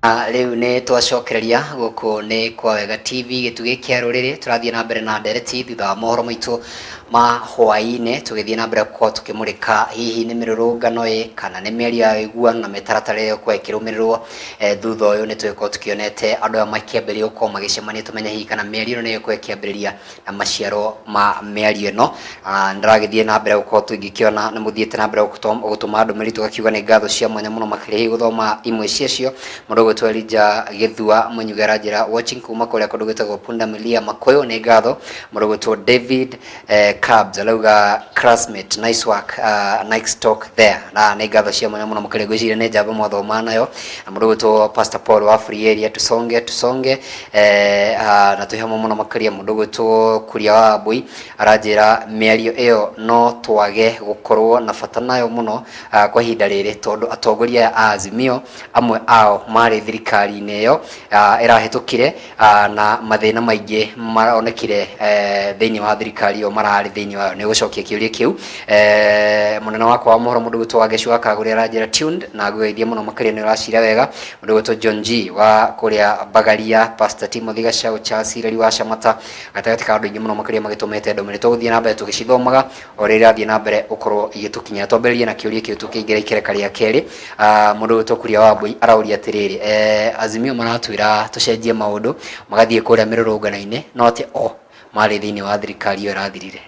Rĩu nĩ twacokereria gũkũ nĩ kwa Wega TV gĩtugĩ kĩa rũrĩrĩ. Tũrathiĩ na mbere na ndereti thutha wa mohoro maitũ ma hwaĩ-inĩ, tũgĩthiĩ na mbere gũkorwo tũkĩmũrĩka hihi nĩ mĩrũrũngano ĩ kana nĩ mĩario ya ũiguano na mĩtaratara ĩrĩa ĩgũkorwo ĩkĩrũmĩrĩrwo. Thutha ũyũ nĩ tũgĩkorwo tũkĩonete andũ aya makĩambĩrĩria gũkorwo magĩcemania, tũmenye hihi kana mĩario ĩno nĩ ĩgũkorwo ĩkĩambĩrĩria na maciaro ma mĩario ĩno. Ndĩragĩthiĩ na mbere gũkorwo tũngĩkĩona nĩ mũthiĩte na mbere gũtũma ndũmĩrĩri, tũgakiuga nĩ ngatho cia mwanya mũno makĩria hihi gũthoma imwe ciacio. Mũndũ ũgwĩtwo Elijah Gĩthua Mũnyuge aranjĩra watching kuma kũrĩa kũndũ gwĩtagwo Pundamilia Makuyu, nĩ ngatho. Mũndũ ũgwĩtwo David Cubs arauga classmate, nice work, nice talk there, na nĩ ngatho cia mwanya mũno makĩria, ngwĩciria nĩ njamba mwathoma nayo. Na mũndũ ũgwĩtwo Pastor Paul wa Free Area, tusonge tusonge, na twĩ hamwe mũno makĩria. Mũndũ ũgwĩtwo Kuria wa Mbui aranjĩra mĩario ĩyo no twage gũkorwo na bata nayo mũno kwa ihinda rĩrĩ, tondũ atongoria aya a Azimio amwe ao marĩ thirikari-inĩ ĩyo ĩrahĩtũkire, na mathĩna maingĩ maronekire thĩinĩ wa thirikari ĩyo mararĩ thĩinĩ wayo. Nĩ gũcokia kĩũria kĩu, mũnene wakwa wa mohoro mũndũ gwĩtwo Wangeci wa Kagũrĩ aranjĩra tuned na ngũgeithia mũno makĩria, nĩ ũracira wega. Mũndũ gwĩtwo John G wa kũrĩa Mbagaria, Pastor Timothy Gacau, Charles Ireri wa Camata, gatagatĩ ka andũ aingĩ mũno makĩria magĩtũmĩte ndũmĩrĩri, tũgũthiĩ na mbere tũgĩcithomaga o rĩrĩa irathiĩ na mbere gũkorwo igĩtũkinyĩra. Twambĩrĩrie na kĩũria kĩu tũkĩingĩra ikereka rĩa kerĩ. Mũndũ ũgwĩtwo Kuria wa Mbui arauria atĩrĩrĩ, Azimio maratwĩra tũcenjie maũndũ, magathiĩ kũrĩa mĩrũrũngano-inĩ, no atĩ o marĩ thĩinĩ wa thirikari ĩyo ĩrathirire.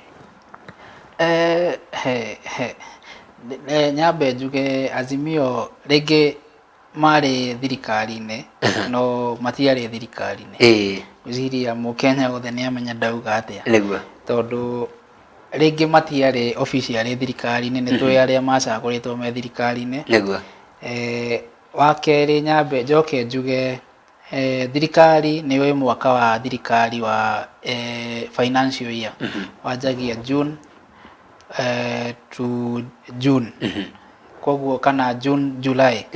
He, he, nyambe njuge Azimio rĩngĩ marĩ thirikari-inĩ no matiarĩ thirikari-inĩ. Ngwĩciria mũkenya wothe nĩ amenya ndauga atĩa. Tondũ rĩngĩ matiarĩ officially thirikari-inĩ, nĩ tũĩ arĩa macagũrĩtwo me thirikari-inĩ. Wa kerĩ nyambe njoke njuge thirikari nĩ ũĩ mwaka wa thirikari wa financial year wanjagia June to June, koguo kana June July.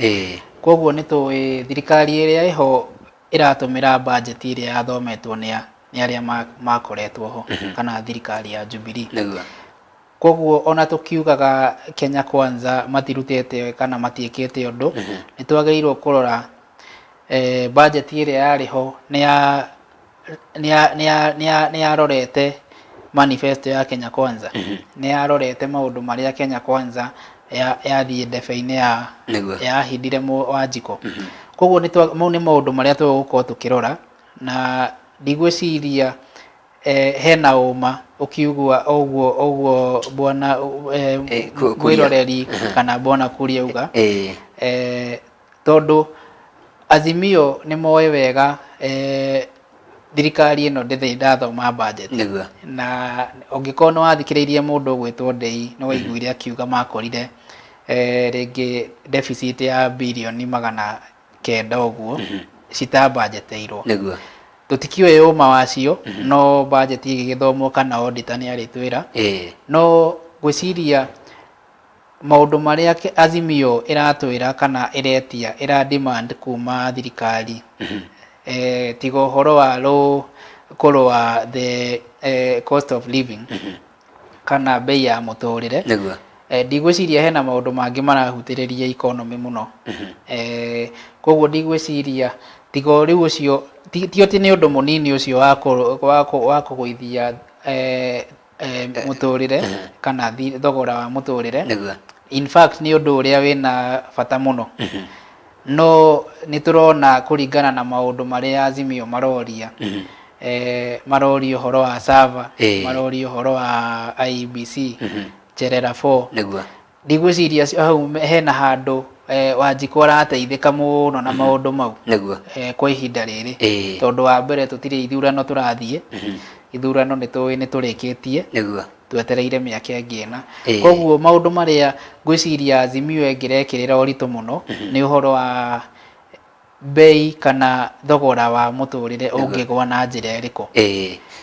Koguo nĩ tũĩ thirikari ĩrĩa ĩho ĩratũmĩra budget ĩrĩa yathometwo nĩ nĩ arĩa makoretwo ho kana thirikari ya Jubilee. Koguo ona tũkiugaga Kenya Kwanza matirutĩte kana matiĩkĩte ũndũ, nĩ twagĩrĩirwo kũrora budget ĩrĩa yarĩ ho nĩ yarorete manifesto ya Kenya Kwanza, nĩ yarorete maũndũ marĩa Kenya Kwanza yathiĩ ndebe-inĩ ya yahindire Wanjikũ. Koguo mau nĩ maũndũ marĩa tũgũkorwo tũkĩrora, na ndigwĩciria hena ũma ũkiugua ũguo ũguo bwana Kuria. Mwĩroreri kana bwana Kuria auga, tondũ Azimio nĩ moĩ wega thirikari ĩno ndĩthĩ ndathoma budget. Na ũngĩkorwo nĩ wathikĩrĩirie mũndũ ũgwĩtwo Ndei, nĩ waiguire akiuga makorire rĩngĩ deficit ya birioni 900 ũguo citabanjeteirwo. Tũtikĩũĩ ũma wacio, no budget ĩgĩgĩthomwo kana auditor nĩ arĩtwĩra. No ngwĩciria maũndũ marĩa Azimio ĩratwĩra kana ĩretia ĩra demand kuma thirikari, tiga ũhoro wa kũrũa the cost of living kana bei ya mũtũrĩre, ndigwĩciria hena maũndũ mangĩ marahutĩrĩria economy mũno. Koguo ndigwĩciria tiga o rĩu ũcio ti atĩ nĩ ũndũ mũnini ũcio wa kũgũithia mũtũrĩre kana thogora wa mũtũrĩre. In fact nĩ ũndũ ũrĩa wĩna bata mũno, no nĩ tũrona kũringana na maũndũ marĩa Azimio maroria, maroria ũhoro wa server, maroria ũhoro wa IEBC, Cherera 4. Ndigwĩciria hau hena handũ Wanjikũ arateithĩka mũno na maũndũ mau kwa ihinda rĩrĩ, tondũ wa mbere tũtirĩ ithurano tũrathiĩ, ithurano nĩ tũĩ nĩ tũrĩkĩtie, twetereire mĩaka ĩngĩ 4. Koguo maũndũ marĩa ngwĩciria Azimio ĩngĩrekĩrĩra ũritũ mũno nĩ ũhoro wa bei kana thogora wa mũtũrĩre ũngĩgwa na njĩra ĩrĩkũ.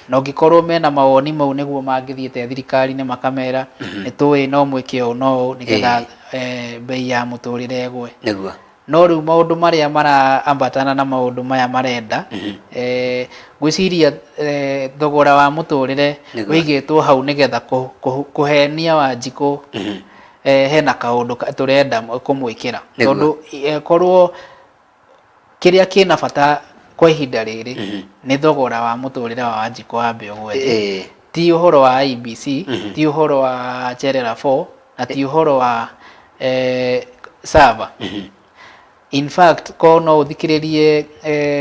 Na ũngĩkorwo mena mawoni mau nĩguo mangĩthiĩte thirikari-inĩ makamera nĩ tũĩ no mwĩke ũũ no ũũ nĩgetha bei ya mũtũrĩre ĩgwe. No rĩu maũndũ marĩa maraambatana na maũndũ maya marenda, ngwĩciria thogora wa mũtũrĩre ũigĩtwo hau nĩgetha kũhenia Wanjikũ, hena kaũndũ tũrenda kũmwĩkĩra. Tondũ korwo Kĩrĩa kĩna bata kwa ihinda rĩrĩ nĩ thogora wa mũtũrĩre wa Wanjikũ wambe ũgwe thĩ. Ti ũhoro wa IEBC, ti ũhoro wa Cherera 4 na ti ũhoro wa server. In fact, ko no ũthikĩrĩrie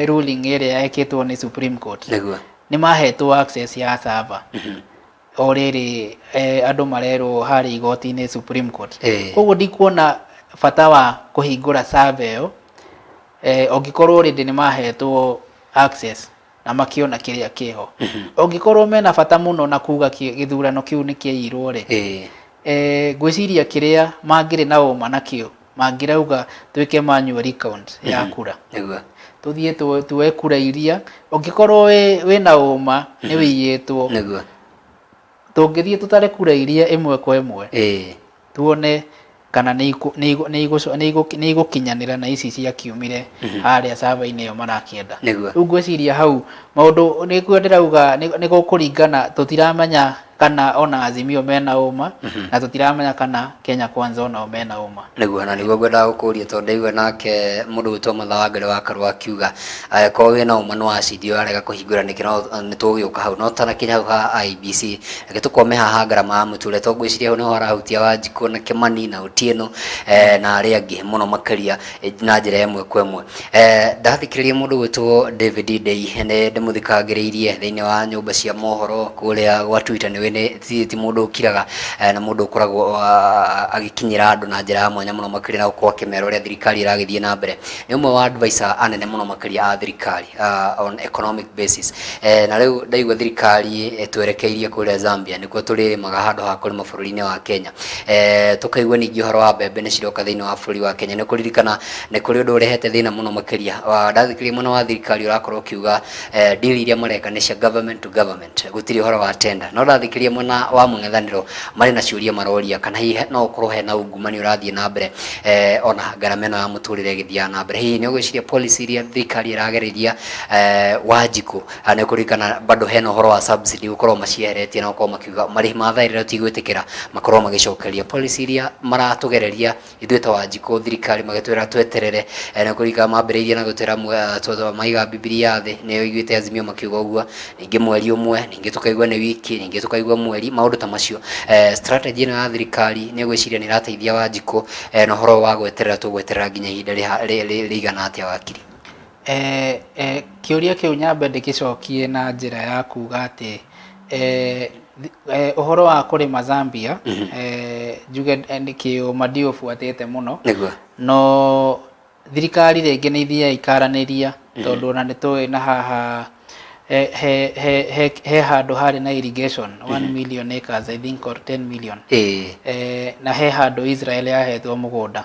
ruling ĩrĩa yekĩtwo nĩ Supreme Court, nĩ mahetwo access ya server. O rĩrĩ andũ marerwo harĩa igoti-inĩ Supreme Court. Koguo ndikuona bata wa kũhingũra server ĩyo ũngĩkorwo already nĩ mahetwo access na makĩona kĩrĩa kĩho. Ũngĩkorwo mena bata mũno na kuga gĩthurano kĩu nĩ kĩaiyirwo rĩ, ngwĩciria kĩrĩa mangĩrĩ na ũma nakĩo mangĩrauga twĩke manual recount ya kura. Tũthiĩ tuoe kura iria ũngĩkorwo wĩna ũma nĩ wĩiyĩtwo. Tũngĩthiĩ tũtare kura iria ĩmwe kwa ĩmwe tuone kana nĩ igũkinyanĩra na ici ciakiumire harĩa server-inĩ ĩyo marakĩenda. Rĩu ngwĩciria hau maũndũ nĩguo ndĩrauga nĩ gũkũringana, tũtiramenya kana ona Azimio mena ũma na tũtiramenya kana Kenya Kwanza onao mena ũma. Nĩguo, na nĩguo ngwendaga gũkũria tondũ ndaigua nake mũndũ gwĩtwo Martha Wangari wa Karua akiuga angĩkorwo wĩna ũma nĩ wacindire warega kũhingũra nĩkĩ, no nĩ tũgũgĩũka hau no tũtanakinya hau ha IEBC, reke tũkwame haha ngarama ya mũtũrĩre tondũ ngwĩciria hau nĩho harahutia Wanjikũ na Kĩmani na Otieno na arĩa angĩ mũno makĩria na njĩra ĩmwe kwa ĩmwe. Ndathikĩrĩria mũndũ gwĩtwo David Ndei nĩ ndĩmũthikagĩrĩirie thĩinĩ wa nyũmba cia mohoro kũrĩa gwa Twitter, nĩ nĩ ti mũndũ ũkiraga na mũndũ ũkoragwo agĩkinyĩra andũ na njĩra ya mwanya mũno makĩria na gũkorwo akĩmera ũrĩa thirikari ĩragĩthiĩ na mbere. Nĩ ũmwe wa advisor anene mũno makĩria a thirikari on economic basis. Na rĩu ndaigua thirikari ĩtwerekeirie kũrĩa Zambia nĩkuo tũrĩrĩmaga handũ ha kũrĩma bũrũri-inĩ wa Kenya. Tũkaigua ningĩ ũhoro wa mbembe nĩ ciroka thĩinĩ wa bũrũri wa Kenya. Nĩ ũkũririkana nĩ kũrĩ ũndũ ũrehete thĩna mũno makĩria. Ndathikĩrĩria mwena wa thirikari ũrakorwo ũkiuga deal iria mareka nĩ cia government to government, gũtirĩ ũhoro wa tender. No ndathikĩrĩria mwena wa mũng'ethanĩro marĩ na ciũria maroria kana hihi no ũkorwo hena ungumania ũrathiĩ na mbere ona ngarama ĩno ya mũtũrĩre ĩgĩthiaga na mbere. Hihi nĩ ũgwĩciria policy iria thirikari ĩragereria Wanjikũ, nĩ ũkũririkana bado hena ũhoro wa subsidy gũkorwo macieheretie na gũkorwo makiuga marĩhi ma thaa ĩrĩa tũtigwĩtĩkĩra makorwo magĩcokeria policy iria maratũgereria ithuĩ ta Wanjikũ thirikari magĩtwĩra tweterere. Nĩ ũkũririkana mambĩrĩirie na gũtwĩra maiga Bibilia thĩ, nĩ ũiguĩte Azimio makiuga ũguo, ningĩ mweri ũmwe, ningĩ tũkaigua nĩ wiki, ningĩ tũkaigua mweri, maũndũ ta macio. Strategy ĩno ya thirikari nĩ ũgwĩciria nĩ ĩrateithia Wanjikũ na ũhoro wa gweterera tũgweterera nginya ihinda rĩigana atĩa wakiri? Kĩũria kĩu nyambe ndĩgĩcokie na njĩra ya kuga atĩ ũhoro wa kũrĩma Zambia, njuge kĩũma ndiũbuatĩte mũno. No thirikari rĩngĩ nĩ ithiaga ikaranĩria tondũ ona nĩ tũĩ na haha he handũ harĩ na irrigation 1 million acres I think or 10 million. Na he handũ Israel yahetwo mũgũnda.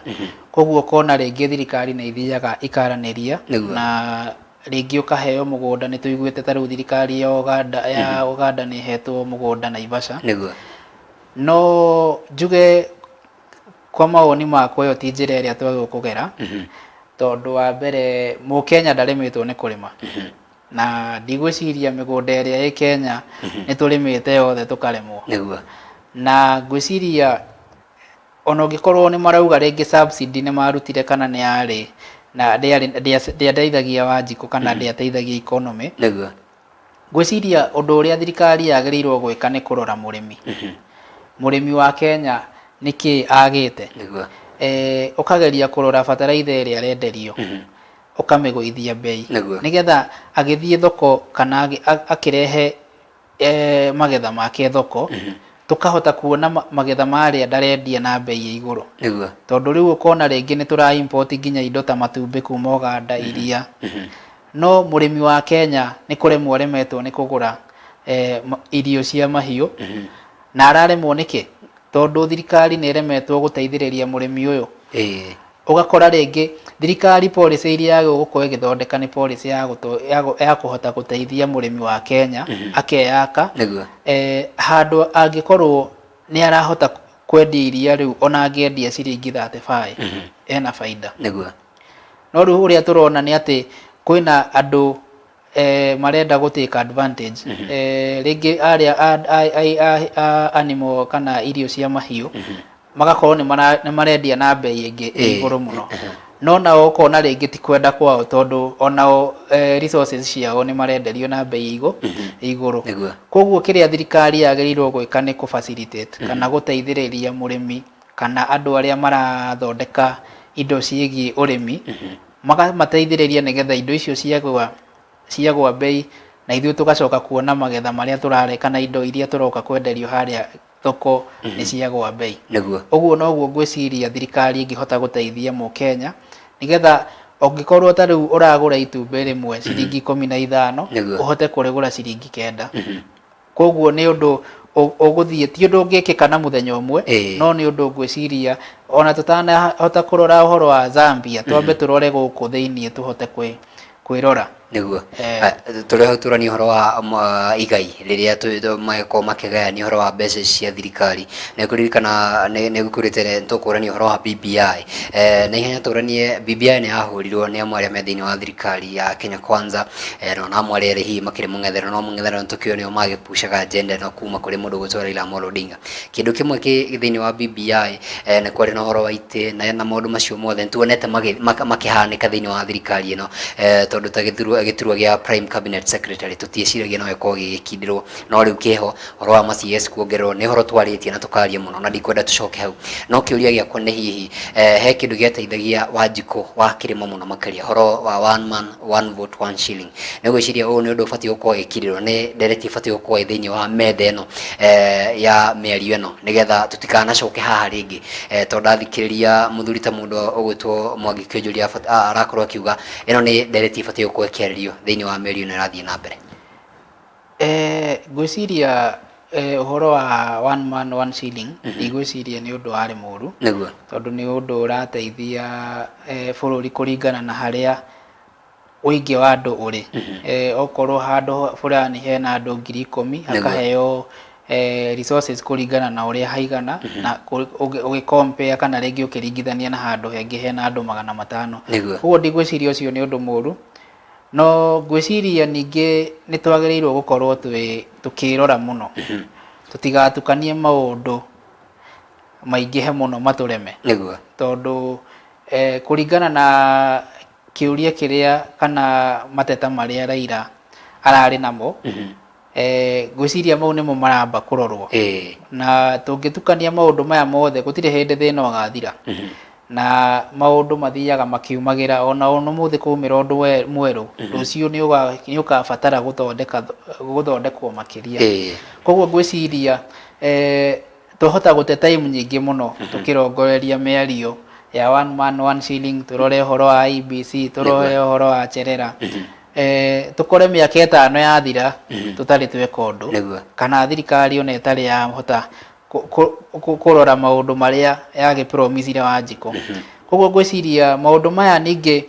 Koguo ũkona rĩngĩ thirikari nĩ ithiaga ikaranĩria na rĩngĩ ũkaheo mũgũnda. Nĩ tũiguĩte ta rĩu thirikari ya Uganda ya Uganda nĩ ĩhetwo mũgũnda Naivasha. No njuge kwa mawoni makwa ĩyo ti njĩra ĩrĩa twagĩrĩirwo kũgera, tondũ wa mbere mũkenya ndarĩmĩtwo nĩ kũrĩma. Na ndigwĩciria mĩgũnda ĩrĩa ĩ Kenya nĩ tũrĩmĩte yothe tũkaremwo. Na ngwĩciria ona ũngĩkorwo nĩ marauga rĩngĩ subsidy nĩ marutire kana nĩ yarĩ na ndĩateithagia Wanjikũ kana ndĩateithagia economy. Ngwĩciria ũndũ ũrĩa thirikari yagĩrĩirwo gwĩka nĩ kũrora mũrĩmi. Mũrĩmi wa Kenya nĩkĩ agĩte. Ũkageria kũrora bataraitha ĩrĩa arenderio, ũkamĩgũithia bei. Nĩgetha agĩthiĩ thoko kana akĩrehe magetha make thoko, tũkahota kuona magetha marĩa ndarendia na bei ya igũrũ. Tondũ rĩu ũkona rĩngĩ nĩ tũra import nginya indo ta matumbĩ kuma Uganda, iria. No mũrĩmi wa Kenya nĩ kũremwo aremetwo nĩ kũgũra irio cia mahiũ. Na araremwo nĩkĩ? Tondũ thirikari nĩ ĩremetwo gũteithĩrĩria mũrĩmi ũyũ. Ũgakora rĩngĩ thirikari policy iria yagĩrĩirwo gũkorwo ĩgĩthondeka nĩ policy ya kũhota gũteithia mũrĩmi wa Kenya akeyaka. Handũ angĩkorwo nĩ arahota kwendia iria rĩu ona angĩendia ciringi 35 ena baida. No rĩu ũrĩa tũrona nĩ atĩ kwĩna andũ marenda gũ take advantage. Rĩngĩ arĩa a animal kana irio cia mahiũ magakorwo nĩ marendia na bei ĩngĩ ĩ igũrũ mũno. No nao ũkona rĩngĩ ti kwenda kwao tondũ onao resources ciao nĩ marenderio na bei igũrũ. Koguo kĩrĩa thirikari yagĩrĩirwo gwĩka nĩ kũ facilitate kana gũteithĩrĩria mũrĩmi kana andũ arĩa marathondeka indo ciĩgiĩ ũrĩmi, makamateithĩrĩria nĩgetha indo icio ciagwa bei na ithuĩ tũgacoka kuona magetha marĩa tũrare kana indo iria tũroka kwenderio harĩa thoko nĩ ciagwa bei. Ũguo noguo ngwĩciria thirikari ĩngĩhota gũteithia mũkenya nĩgetha ũngĩkorwo ta rĩu ũragũra itumbĩ rĩmwe ciringi 15, ũhote kũrĩgũra ciringi 9. Koguo nĩ ũndũ ũgũthiĩ, ti ũndũ ũngĩkĩka na mũthenya ũmwe, no nĩ ũndũ ngwĩciria ona tũtanahota kũrora ũhoro wa Zambia, twambe tũrore gũkũ thĩiniĩ tũhote kwĩrora. Nĩguo. Tũrĩ hau tũranie ũhoro wa igai rĩrĩa magĩkorwo makĩgayania ũhoro wa mbeca cia thirikari. Nĩ ngũririkana nĩ ngũkwĩrĩte tũkũrania ũhoro wa BBI. Na ihenya tũranie BBI nĩ yahũrirwo nĩ amwe arĩa me thĩinĩ wa thirikari ya Kenya Kwanza, na ona amwe arĩa erĩ hihi makĩrĩ mũng'ethanĩro, no mũng'ethanĩro nĩ tũkĩũĩ nĩo magĩpucaga agenda ĩno kuma kũrĩ mũndũ ũgwĩtwo Raila Amolo Odinga. Kĩndũ kĩmwe kĩ thĩinĩ wa BBI nĩ kwarĩ na ũhoro wa itĩ na maũndũ macio mothe nĩ tuonete makĩhanĩka thĩinĩ wa thirikari ĩno, tondũ ta gĩturwa gĩa Prime Cabinet Secretary tũtieciragia no gĩkorwo gĩgĩkindĩrwo, no rĩu kĩho. Ũhoro wa ma CS kuongererwo nĩ ũhoro twarĩtie na tũkaria mũno na ndikwenda tũcoke hau. No kĩũria gĩakwa nĩ hihi he kĩndũ gĩateithagia Wanjikũ wa Kĩrĩma mũno makĩria, ũhoro wa one man one vote one shilling. Nĩ ũgwĩciria ũyũ nĩ ũndũ ũbatiĩ gũkorwo ũgĩkirĩrwo, nĩ ndereti ĩbatiĩ gũkorwo ĩ thĩinĩ wa metha ĩno ya mĩario ĩno nĩgetha tũtikanacoke haha rĩngĩ, tondũ ndathikĩrĩria mũthuri ta mũndũ ũgwĩtwo Mwangi Kĩũnjũria arakorwo akiuga ĩno nĩ ndereti ĩbatiĩ gũkorwo ĩkĩarĩrio thĩinĩ wa mĩario ĩno ĩrathiĩ na mbere. Ngwĩciria ũhoro wa one man one shilling ndigwĩciria nĩ ũndũ warĩ mũru. Tondũ nĩ ũndũ ũrateithia bũrũri kũringana na harĩa ũingĩ wa andũ ũrĩ. Okorwo handũ fulani hena andũ 10,000, hakaheo resources kũringana na ũrĩa haigana, na ũgĩ compare kana rĩngĩ ũkĩringithania na handũ hengĩ hena andũ 500. Koguo ndigwĩciria ũcio nĩ ũndũ mũru. No ngwĩciria ningĩ nĩ twagĩrĩirwo gũkorwo tũkĩrora mũno, tũtigatukanie maũndũ maingĩhe mũno matũreme. Tondũ kũringana na kĩũria kĩrĩa kana mateta marĩa Raila ararĩ namo, ngwĩciria mau nĩmo maramba kũrorwo. Na tũngĩtukania maũndũ maya mothe gũtirĩ hĩndĩ thĩna ũgathira. Na maũndũ mathiaga makiumagĩra, ona ũmũthĩ kwaumĩra ũndũ mwerũ, rũciũ nĩ ũkabatara gũthondekwo makĩria. Koguo ngwĩciria twahota gũte time nyingĩ mũno tũkĩrongoreria mĩario ya one man one shilling, tũrore ũhoro wa IEBC, tũrore ũhoro wa Cherera, tũkore mĩaka 5 yathira tũtarĩ tweka ũndũ, kana thirikari ona ĩtarĩ yahota kũrora maũndũ marĩa yagĩpromisire Wanjikũ. Koguo ngwĩciria maũndũ maya ningĩ,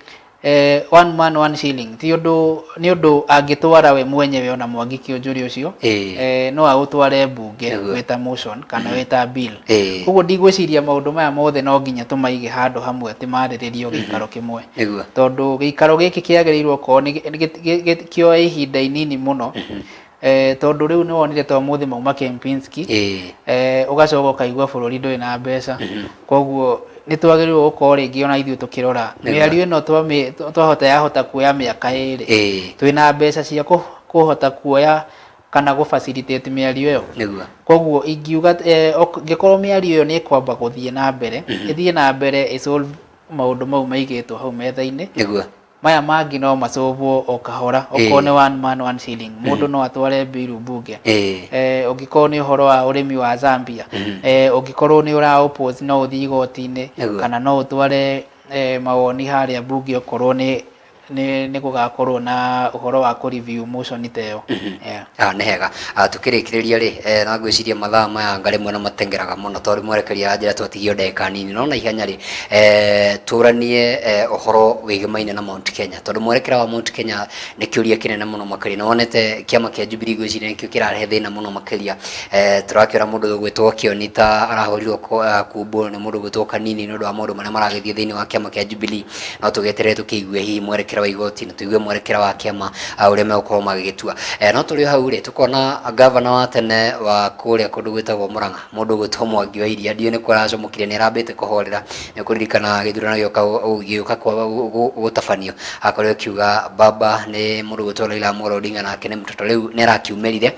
one man one shilling ti ũndũ, nĩ ũndũ angĩtwara we mwenyewe ona Mwangi Kĩũnjũri ũcio, no aũtware mbunge wĩ ta motion kana wĩ ta bill. Koguo ndigwĩciria maũndũ maya mothe no nginya tũmaige handũ hamwe atĩ marĩrĩrio gĩikaro kĩmwe. Tondũ gĩikaro gĩkĩ kĩagĩrĩirwo gũkorwo kĩoe ihinda inini mũno, tondũ rĩu nĩ wonire ta ũmũthĩ mauma Kempinski, ũgacoka ũkaigua bũrũri ndũrĩ na mbeca. Koguo nĩ twagĩrĩirwo gũkorwo rĩngĩ ona ithuĩ tũkĩrora mĩario ĩno, twahota yahota kuoya mĩaka 2, twĩna mbeca cia kũhota kuoya kana gũ facilitate mĩario ĩyo. Koguo ingiuga ngĩkorwo mĩario ĩyo nĩ ĩkwamba gũthiĩ na mbere, ĩthiĩ na mbere ĩ solve maũndũ mau maigĩtwo hau metha-inĩ. Maya mangĩ no macũbwo o kahora. Okorwo nĩ one man one shilling, mũndũ no atware bill mbunge. Ũngĩkorwo nĩ ũhoro wa ũrĩmi wa Zambia, ũngĩkorwo nĩ ũra oppose no ũthiĩ igoti-inĩ, kana no ũtware mawoni harĩa mbunge okorwo nĩ gũgakorwo na ũhoro wa kũ review motion ta ĩyo. Yeah. Nĩ hega. Tũkĩrĩkĩrĩria rĩ, na ngwĩciria mathaa maya anga rĩmwe nĩ mateng'eraga mũno tondũ mwerekeri aranjĩra twatigio ndagĩka nini, no na ihenya rĩ, tũranie ũhoro wĩgĩmaine na Mount Kenya, tondũ mwerekera wa Mount Kenya nĩ kĩũria kĩnene mũno makĩria. Nĩ wonete kĩama kĩa Jubilee ngwĩciria nĩkĩo kĩrarehe thĩna mũno makĩria. Tũrakĩona mũndũ ũgwĩtwo Kĩoni ta arahũrirwo kumbũ nĩ mũndũ ũgwĩtwo Kanini nĩ ũndũ wa maũndũ marĩa maragĩthiĩ thĩinĩ wa kĩama kĩa Jubilee. No tũgĩeterere tũkĩigue hihi mwerekera mwerekera wa igoti na tũigue mwerekera wa kĩama ũrĩa megũkorwo magĩgĩtua. No tũrĩ o hau rĩ, tũkona gavana wa tene wa kũrĩa kũndũ gwĩtagwo Murang'a, mũndũ ũgwĩtwo Mwangi wa Iria, ndiũĩ nĩkũ aracomokire, nĩ arambĩte kũhorera. Nĩ ũkũririkana gĩthurano gĩoka gĩũka gũtabanio, akorirwo akiuga baba nĩ mũndũ ũgwĩtwo Raila Amolo Odinga nake nĩ mtoto, rĩu nĩ arakiumĩrire.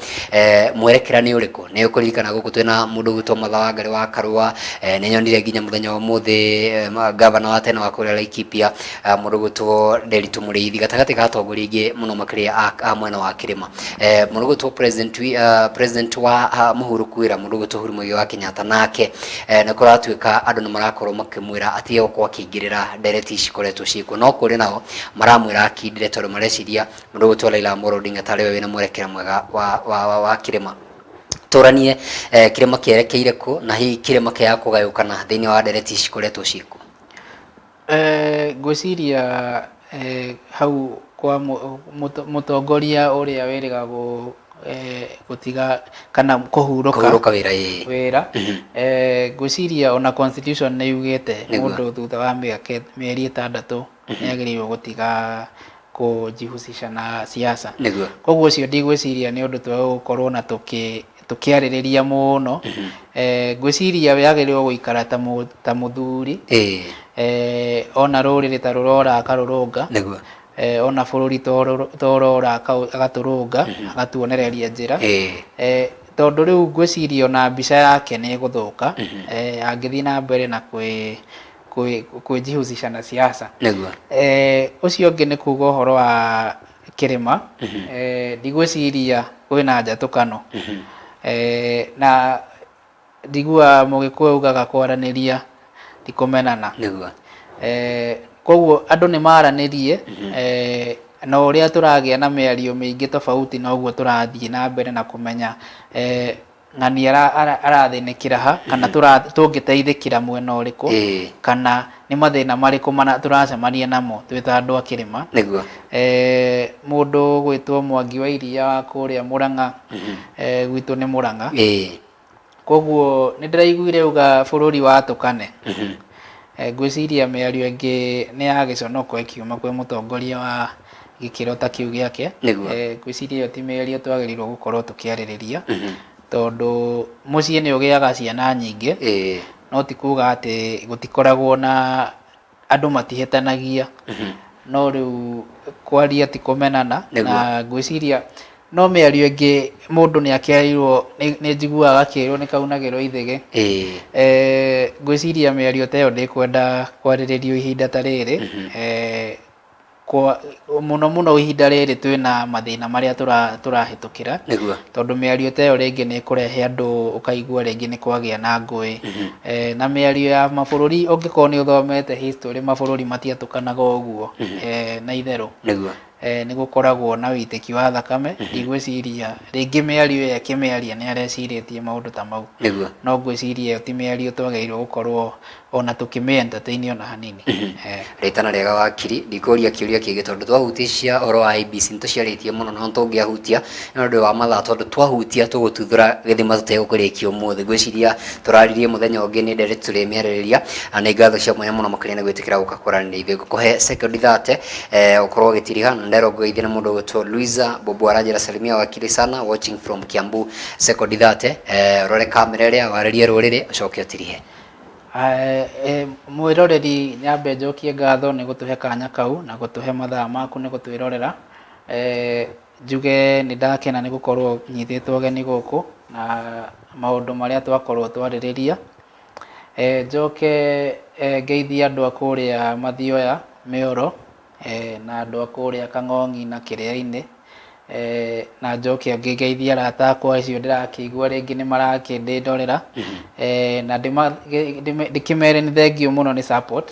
Mwerekera nĩ ũrĩkũ? Nĩ ũkũririkana gũkũ twĩna mũndũ ũgwĩtwo Martha Wangari wa Karũa, nĩ nyonire nginya mũthenya wa ũmũthĩ gavana wa tene wa kũrĩa Laikipia, mũndũ ũgwĩtwo Nderitu Mũrĩithi, gatagatĩ ka atongoria aingĩ mũno makĩria a mwena wa kĩrĩma. Mũndũ ũgwĩtwo president, president wa mũhuro kwĩra mũndũ ũgwĩtwo Uhuru Muigai wa Kenyatta nake nĩ kũratuĩka andũ nĩ marakorwo makĩmwĩra atige gũkorwo akĩingĩrĩra ndereti ici ikoretwo ciĩkuo, no kũrĩ nao maramwĩra akindĩre tondũ mareciria mũndũ ũgwĩtwo Raila Amolo Odinga tarĩ we wĩna mwerekera mwega wa kĩrĩma. Tũranie kĩrĩma kĩerekeire kũ na hihi kĩrĩma kĩaga kũgayũkana thĩinĩ wa ndereti ici ikoretwo ciĩkuo? Ngwĩciria hau kwa mũtongoria ũrĩa wĩrĩga gũtiga kana kũhurũka Kũhurũka wĩra, ĩĩ. Wĩra. Ngwĩciria ona constitution nĩ yugĩte mũndũ thutha wa mĩaka mĩeri 6 nĩ agĩrĩirwo gũtiga kũjihusisha na siasa. Koguo ũcio ndigwĩciria nĩ ũndũ twagũkorwo na tũkĩarĩrĩria mũno. Ngwĩciria we agĩrĩirwo gũikara ta mũthuri. Ona rũrĩrĩ ta rũrora akarũrũnga. Ona bũrũri ta ũrora agatũrũnga, agatuonereria njĩra. Tondũ rĩu ngwĩciria ona mbica yake nĩ ĩgũthũka angĩthiĩ na mbere na kwĩjihusisha na siasa. Ũcio ũngĩ nĩ kuga ũhoro wa kĩrĩma. Ndigwĩciria kwĩna njatũkano. Na ndiguaga Mũgĩkũyũ augaga kwaranĩria ti kũmenana. Koguo andũ nĩ maranĩrie, na ũrĩa tũragĩa na mĩario mĩingĩ tofauti noguo tũrathiĩ na mbere na kũmenya ng'ani arathĩnĩkĩra ha, kana tũngĩteithĩkĩra mwena ũrĩkũ, kana nĩ mathĩna marĩkũ tũracemania namo twĩ ta andũ a kĩrĩma. Mũndũ ũgwĩtwo Mwangi wa Iria wa kũrĩa Mũrang'a, gwitũ nĩ Mũrang'a. Koguo nĩ ndĩraiguire auga bũrũri watũkane. Ngwĩciria mĩario ĩngĩ nĩ ya gĩconoko ĩkiuma kwĩ mũtongoria wa gĩkĩro ta kĩu gĩake. Ngwĩciria ĩyo ti mĩario twagĩrĩirwo gũkorwo tũkĩarĩrĩria, tondũ mũciĩ nĩ ũgĩaga ciana nyingĩ, no ti kuga atĩ gũtikoragwo na andũ matihĩtanagia. No rĩu kwaria ti kũmenana, na ngwĩciria no mĩario ĩngĩ mũndũ nĩ akĩarĩirwo, nĩ njiguaga akĩrwo nĩ kaunagĩrwo ithĩgĩ. Ngwĩciria mĩario ta ĩyo ndĩkwenda kwarĩrĩrio ihinda ta rĩrĩ, kwa mũno mũno ihinda rĩrĩ twĩna mathĩna marĩa tũrahĩtũkĩra. Tondũ mĩario ta ĩyo rĩngĩ nĩ ĩkũrehe andũ ũkaigua rĩngĩ nĩ kwagĩa na ngũĩ. Na mĩario ya mabũrũri ũngĩkorwo nĩ ũthomete history, mabũrũri matiatũkanaga ũguo na itherũ. Nĩ gũkoragwo na wĩitĩki wa thakame. Ndigwĩciria rĩngĩ mĩario ĩyo akĩmĩaria nĩ arecirĩtie maũndũ ta mau. No ngwĩciria ĩyo ti mĩario twagĩrĩirwo gũkorwo ona tũkĩmĩ entertain ona hanini. Rĩtana rĩega wakiri, ndikũria kĩũria kĩngĩ tondũ twahutia ũhoro wa IEBC nĩ tũciarĩtie mũno na tũngĩahutia nĩ ũndũ wa mathaa tondũ twahutia tũgũtuthũra gĩthima tũtegũkĩrĩkia ũmũthĩ. Ngwĩciria tũraririe mũthenya ũngĩ nĩ ndereti tũrĩmĩarĩrĩria na nĩ ngatho cia mwanya mũno makĩria nĩ gwĩtĩkĩra gũka kwaranĩria ithuĩ. Ngũkũhe sekondi 30 ũkorwo ũgĩtiriha na nderwo ngũgeithie na mũndũ ũgwĩtwo Luisa Bobo aranjĩra salimia wakiri sana watching from Kiambu. Sekondi 30 ũrore kamera ĩrĩa warĩrie rũrĩrĩ ũcoke ũtirihe. Mwĩroreri, nyambe njokie ngatho nĩ gũtũhe kanya kau na gũtũhe mathaa maku nĩ gũtwĩrorera. Njuge nĩ ndakena nĩ gũkorwo nyitĩtwo ũgeni gũkũ na maũndũ marĩa twakorwo twarĩrĩria. Njoke ngeithie andũ a kũrĩa Mathioya, Mĩoro, na andũ a kũrĩa Kang'ong'i na Kĩrĩa-inĩ. Na njoke ngĩgeithie arata akwa acio ndĩrakĩigua rĩngĩ nĩ marakĩndĩndorera, na ndĩkĩmere nĩ thengiũ mũno nĩ support.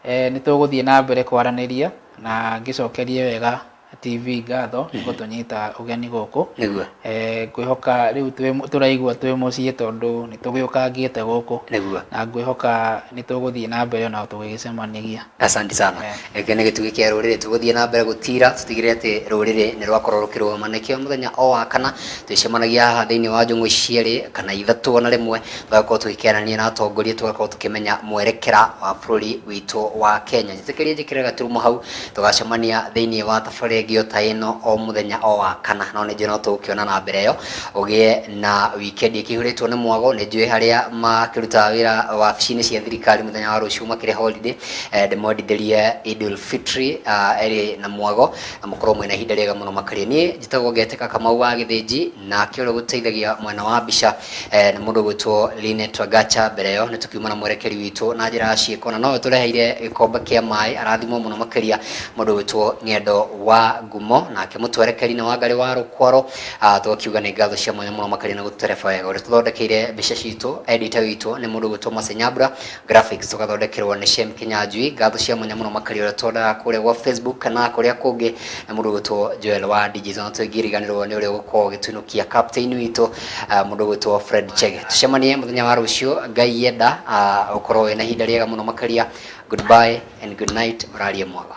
Nĩ tũgũthiĩ na mbere kwaranĩria na ngĩcokerie wega. TV ngatho nĩ gũtũnyita ũgeni gũkũ. Nĩguo. Ngwĩhoka rĩu tũraigua twĩ mũciĩ tondũ nĩ tũgĩũkangĩte gũkũ. Nĩguo. Na ngwĩhoka nĩ tũgũthiĩ na mbere ona tũgĩgĩcemanagia. Asante sana. Gĩkĩ nĩ gĩtugĩ kĩa rũrĩrĩ, tũgũthiĩ na mbere gũtira tũtigĩrĩre atĩ rũrĩrĩ nĩ rwakorwo rũkĩrũgama. Nĩkĩo mũthenya o wa kana twĩcemanagia haha thĩinĩ wa njũng'wa ici cierĩ kana ithatũ ona rĩmwe, tũgakorwo tũgĩkĩaranĩria na atongoria, tũgakorwo tũkĩmenya mwerekera wa bũrũri witũ wa Kenya. Njĩtĩkĩria njĩkĩre gaturumo hau, tũgacemania thĩinĩ wa tabarĩra ĩngĩ o ta ĩno o mũthenya o wa kana, no nĩ njũĩ no tũgũkĩonana mbere ĩyo. Ũgĩe na wikendi ĩkĩihũrĩtwo nĩ mwago. Nĩ njũĩ harĩa makĩrutaga wĩra wabici-inĩ cia thirikari mũthenya wa rũciũ makĩrĩ holiday, ndĩmwendithĩrie Idul Fitri ĩrĩ na mwago, na mũkorwo mwĩna ihinda rĩega mũno makĩria. Niĩ njĩtagwo Ngetĩka Kamau wa Gĩthĩnji, nake ũrĩa ũgũteithagia mwena wa mbica nĩ mũndũ ũgwĩtwo Linet Wagacha. Mbere ĩyo nĩ tũkiuma na mwerekeri witũ na njĩra ya ciĩko, na nowe tũreheire gĩkombe kĩa maĩ, arathimwo mũno makĩria, mũndũ ũgwĩtwo Ng'endo wa Ngumo, nake mũtwerekeri nĩ Wangarĩ wa Rũkwaro. Tũgakiuga nĩ ngatho cia mwanya mũno makĩria na gũtũtereba wega. Ũrĩa tũthondekeire mbica citũ, editor witũ nĩ mũndũ ũgwĩtwo Mercy Nyambura, graphics tũgathondekerwo nĩ Shem Kinyanjui. Ngatho cia mwanya mũno makĩria ũrĩa tũthondekaga kũrĩa gwa Facebook kana kũrĩa kũngĩ nĩ mũndũ ũgwĩtwo Joel wa Digital, na tũngĩriganĩrwo nĩ ũrĩa ũgũkorwo ũgĩtũinũkia captain witũ, mũndũ ũgwĩtwo Fred Chege. Tũcemanie mũthenya wa rũciũ Ngai enda, ũkorwo wĩna ihinda rĩega mũno makĩria. Goodbye and good night, ũrarie mwago.